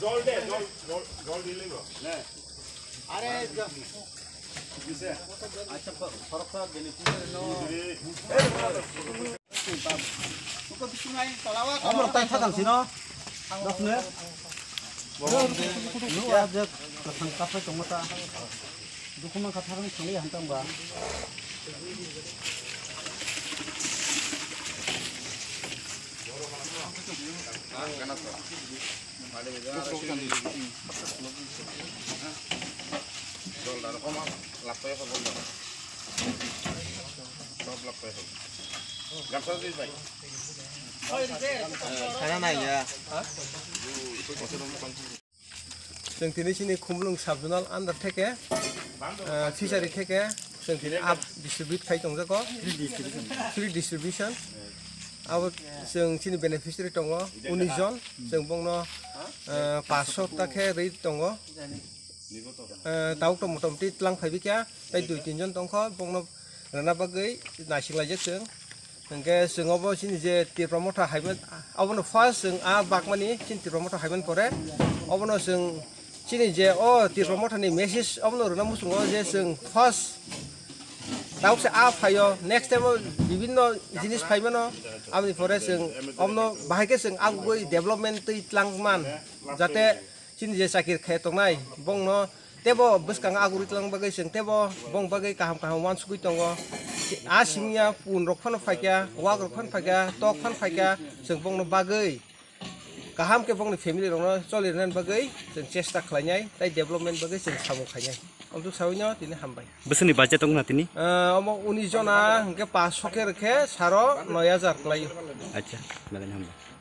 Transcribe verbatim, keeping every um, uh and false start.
জল দে, জল, জল, জল দিলে গো। নে। আরে, জ- দিছে। আচ্ছা, প-, পরোক্ষ বেনিফিশিয়ারি ন। Amrok tai thakang sino. Dokne. Lu ajak kasang kapai tongma ta. Dukuma kathang sangli hantang ba. Sana nai ya. Chwng tini chini Khumulwng sub-zonal under theke, ah, fishery theke, chwng tini up distribute khai tongjago. Free distribution. Free distribution. Abo chwng chini beneficiary tongo, unis jon, chwng bongno, ah, paanch sho ta khe rwi tongo. Ah, tabuk to motamoti tlang phaibi kha, tei dui tin jon tongkho, bongno rwna bagwi naisinglaijak chwng. Hingke chwng obo chini je Tipra Motha haiman, obono first chwng a bakmani chini Tipra Motha haiman pore, obono chwng chini je o Tipra Motha ni message obono rwna muchungo je chwng first tabuk se a phaio, next time o bibinno jinis phaimano, aboni pore chwng obono bahai khe chwng agugwi development twi tlangman, jate chini je chakir khe tongnai, bongno tebo bwskango agurwi twlang bagwi chwng tebo bong bagwi kaham kaham uansugwi tongo. A simiya pun rok phano phaikya, wak rok phano phaikya, tok phano phaikya, chwng bongno bagwi kaham khe bongni family rokno choli rwna bagwi chwng chesta khlainai tei development bagwi chwng samung khainai. Amtwk sawi no tini hambai. Bwswkni budget wngkha tini? Ah, omo unis jona hwnkhe paanch sho khe rwkhe saro noi hajar kwlaio. Acha, belai hambai.